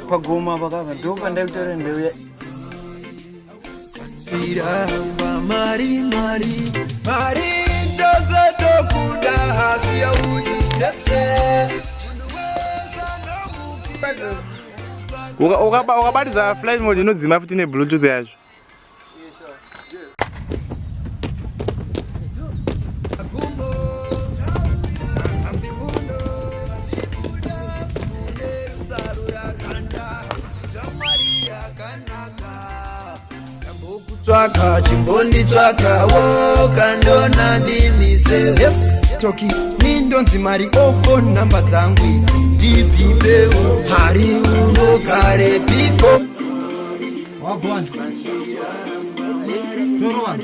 Pagoma pakava ndopandakutora ndeuya. Iramba mari mari mari tose tokuda hasi yauyitese. Ukabatidza flight mode inodzima futi nebluetooth yacho. Tsvaka chimbonditsvakawo kandona ndimise. Yes toki nindonzi mari ofo namba dzangu idzi ndibhipewo hari unogare piko. Wagwan. Torowan.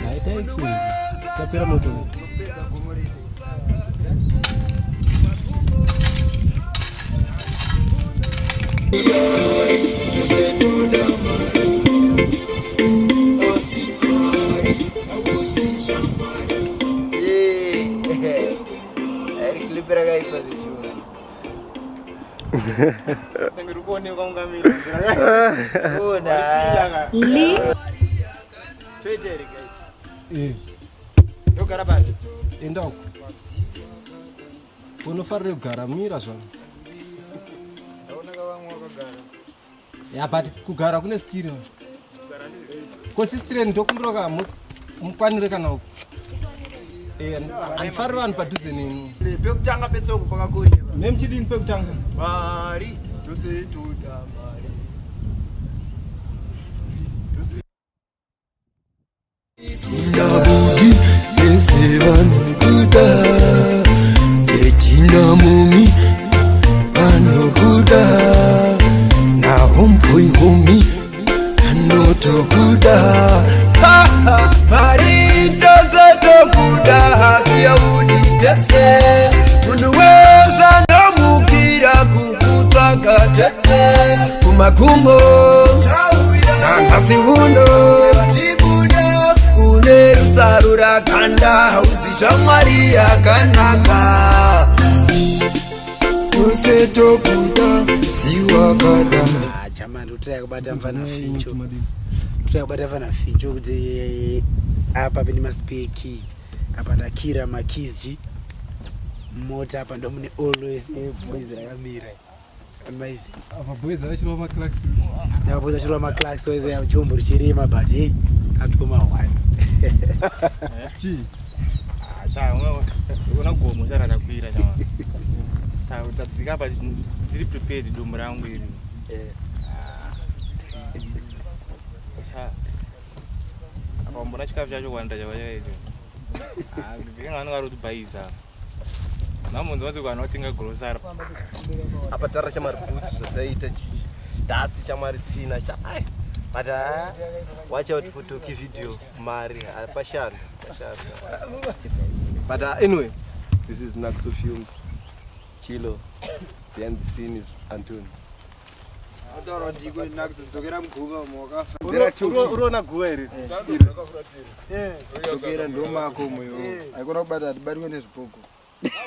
Haita action. Chapera moto. Clip rakaipa zvichura. Ona. Li Toita here guys? Eh, Ndogara pasi. enda uko. Unofarira kugara mira zvako. Ndaona vamwe vakagara. Ya but kugara kune skill. Ko sister ndokumbira ka mukwanire kana uko. Eh, andifariri vanhu padhuze neni. Pekutanga pesoko pakakonye. Memuchidini pekutanga? Mari tose toda mari. Singabudi vese vanokuda tetina mumi vanokuda na homeboy homi anotokuda. Mari tose tokuda hasi yaudi tese munhu wese anomukira kukutsvaga chete kumagumo nanhasi uno une rusarura ganda hauzi shamwari yakanaka tose tokuda siwakadamba. Ah, chama ndikutraya kubata mfana Ficho. Ndikutraya kubata mfana Ficho kuti apa pene maspare key. Apa ndakira makeys chi. Mota apa ndomune always boys rakamira. Amazing. Apa boys arachirova maclarks. Apa boys achirova maclarks waize jombo richirema but hey apiko mahwani. Chi. Una gomo chakatakwira chama. Tadzika apa tiri prepared dombo rangu iri. Apa mbona chikafu chacho kuwanda chava chaicho. Ndinga vanhu vari kutibhaisa. Namunzi vanzi vanhu vatenga grocery. Apa tara chamari boots zvadzaita chichi dust chamari tsina cha ai but watch out for Toki video mari pashando pashando but anyway this is Naxo Fumes Chilo behind the scene is Anton. Ataura ndiko Naxo dzokera muguva umo wakafa. Uroona guva here? Dzokera ndomako moyo. Haikona kubata hatibatwe nezvipoko.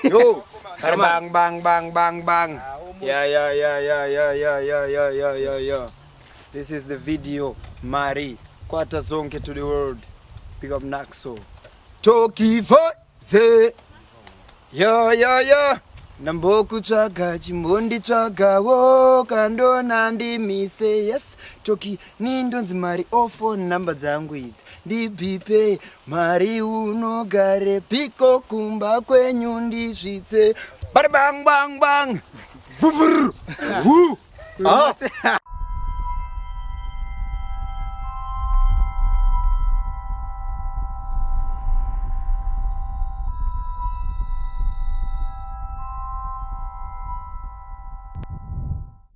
Yo, bang bang bang bang bang. Yeah yeah yeah yeah yeah yeah yeah yeah yeah yeah yeah. This is the video Mari Kwata Zonke to the world. Big up Naxo. Toki voice. Yo yo yo. Ndambokutsvaga chimbonditsvagawo kandona ndimise. Yes Toki nindonzi mari ofo namba dzangu idzi ndibhipe mari unogare piko kumba kwenyu ndisvitse. Bari bang bang bang. Vuvur. Hu. Ah.